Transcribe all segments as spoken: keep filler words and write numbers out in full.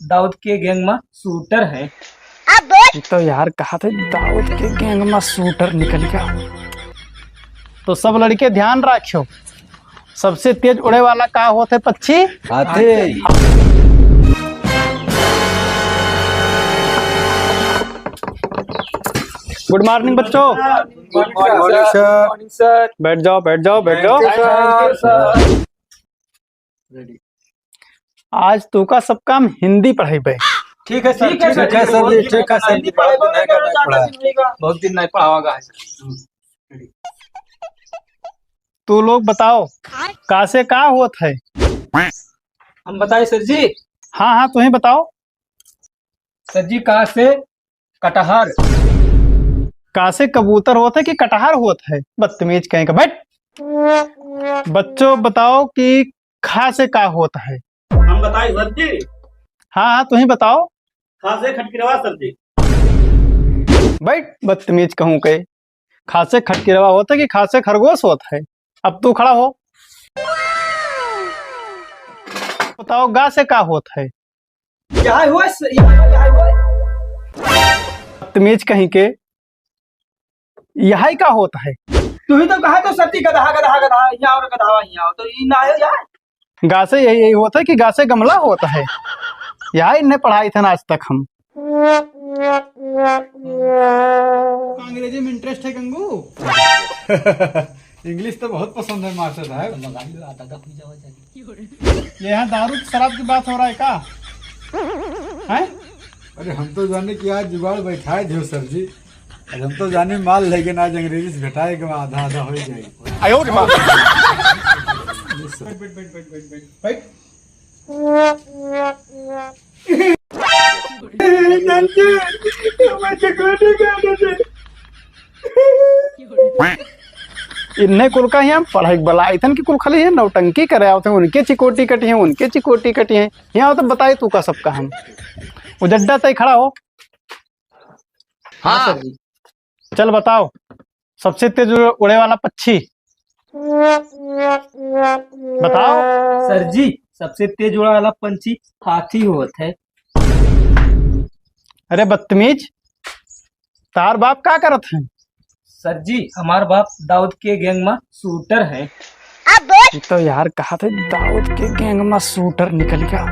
दाऊद के गैंग मा शूटर है। ई तो यार कहा थे दाऊद के गैंग मा शूटर निकल गया। तो सब लड़के ध्यान रखियो, सबसे तेज उड़े वाला का होत है पक्षी? हाथी। गुड मॉर्निंग बच्चों। गुड मॉर्निंग सर। बैठ जाओ, बैठ जाओ, बैठ जाओ। आज तू का सब काम हिंदी पढ़ाई पे। ठीक है सर, ठीक है सर जी, ठीक है सर जी। बहुत दिन नहीं पढ़ावा गा है सर। तू लोग बताओ, का से का होत है? हम बताए सर जी? हाँ, हाँ, तुहीं बताओ। सर जी, का से कटहर। का से कबूतर होत है कि कटहर होत है? बदतमीज कहीं का, बैठ। बच्चों, बताओ कि खा से का होत है? हम बताई सर जी? हाँ, हाँ, तुहीं बताओ। खा से खटकिरवा सर जी। बैठ, बदतमीज कहूँ के। खा से खटकिरवा होत है कि खा से खरगोश होत है? अब तू खड़ा हो। बताओ, गा से का होत है? यहाँ हुआ स-, यहाँ, यहाँ हुआ। बदतमीज कहीं के, यही का होत है? तू ही तो कहा तो सती गधा, गधा, गधा, यहाँ और गधा, यहाँ और, तो ई ना है यहाँ। गा से यही, यही होत है कि गा से गमला होत है। यही इन्हें पढ़ाई थे ना आज तक हम। अंग्रेजी में इंटरेस्ट है गंगू? इंग्लिश तो बहुत पसंद है मास्टर साहब। ये यहाँ दारू की शराब की बात हो रहा है का? हैं? अरे हम तो जाने कि आज जुगाड़ बैठाए थे सर जी। अरे हम तो जाने माल लेकिन आज अंग्रेजी से घटाए के आधा आधा हो ही जाएगा। आयो रे माँ। बैठ, बैठ, बैठ, बैठ, बैठ, बैठ। इन्हें कुल का यहाँ पढ़ाई बला, इथन की कुल खाली है नौटंकी करे आवत हैं, उनके चिकोटी कटी है, उनके चिकोटी कटी है। यहाँ तो बताए तू का सबका हम। उजड्डा तय खड़ा हो। हाँ। सर जी। चल बताओ, सबसे तेज उड़-, उड़े वाला पक्षी बताओ। सर जी, सबसे तेज उड़े वाला पंछी हाथी होत है। अरे बदतमीज, तार बाप का करत है? सर जी, हमार बाप दाऊद के गैंग मा शूटर है। ई तो यार कहा थे दाऊद के गैंग मा शूटर निकल गया।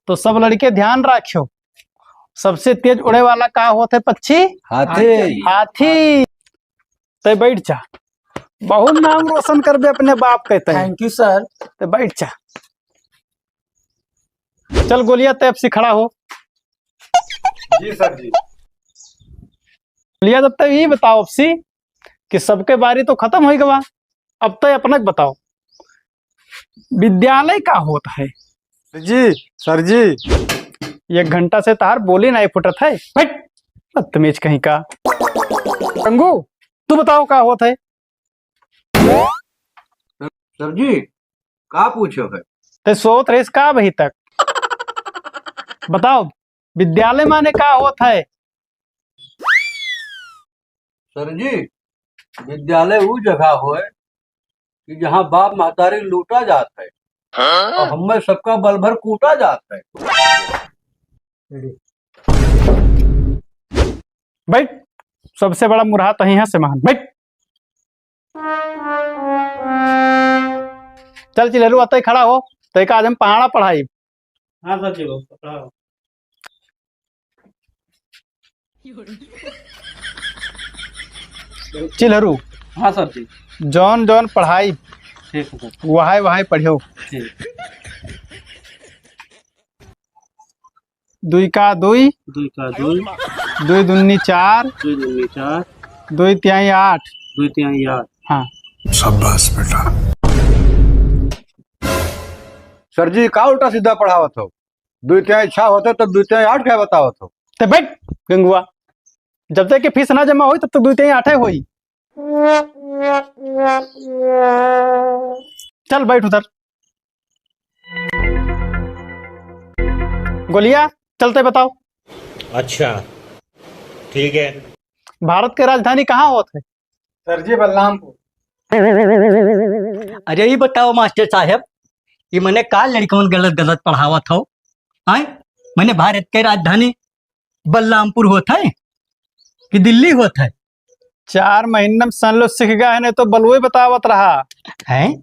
तो सब लड़के ध्यान रखियो, सबसे तेज उड़े वाला का होत है पक्षी? हाथी। हाथी। तय बैठ जा, बहुत नाम रोशन करबे अपने बाप के तय। Thank you सर। तय बैठ जा। चल गोलिया, तय अब से खड़ा हो। जी सर जी। गोलिया, जब तक ये बताओ अब से कि सबके बारी तो खत्म हो गवा, अब तय अपना के बताओ, विद्यालय का होत है? जी सर जी। एक घंटा से तार बोली नहीं फुटत है। हट, बदतमीज कहीं का। गंगू, तू बताओ का होत है? सर जी, का पूछो है? ते सोत रहीस का अभी तक? बताओ, विद्यालय माने का होत है? सर जी, विद्यालय ऊ जगह होय कि जहाँ बाप महतारी लूटा जात है और हमें सबका बल भर कूटा जात है। बैठ, सबसे बड़ा मुरहा तही है सिमान। बैठ। चल चिल्हरू, अतई खड़ा हो, तई का आज हम पहाड़ा पढ़ाई। हाँ सर जी, वो पकड़ा हो। चिल्हरू। हाँ सर जी। जौन जौन पढ़ाई, ठीक है सर। वहाई वहाई पढ़ियो। ठीक। दुई का दुई। दुई का दुई। दुई दुन्नी चार। दुई दुन्नी चार। दुई तिहाई आठ। दुई तिहाई आठ। हाँ। शाबाश बेटा। सर जी, का उल्टा सीधा पढ़ावत हो? दुई तिहाई छह होते तो दुई तिहाई आठ का बतावत हो? ते बैठ गंगुआ, जब तक के फीस ना जमा होई तब तक दुई तिहाई आठे होई। चल बैठ उधर। गोलिया, चलते बताओ। अच्छा, ठीक है। भारत के राजधानी कहाँ होत है? सर जी, बलरामपुर। अरे, ई बताओ मास्टर साहेब, ई मने का लड़कवन गलत गलत पढ़ावत हो? हैं? मने भारत के राजधानी बलरामपुर होत है कि दिल्ली होत है? चार महीना में सन लो सीख गया है, नहीं तो बलुए बतावत रहा। हैं?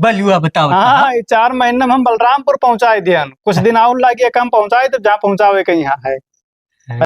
बलुआ बतावत रहा? हाँ, ये चार महीना में हम बलरामपुर पहुंचाए दियन। कुछ दिन और लागिए, काम पहुंचाए, तो जहाँ पहुंचावे कहीं यहाँ है। हैं?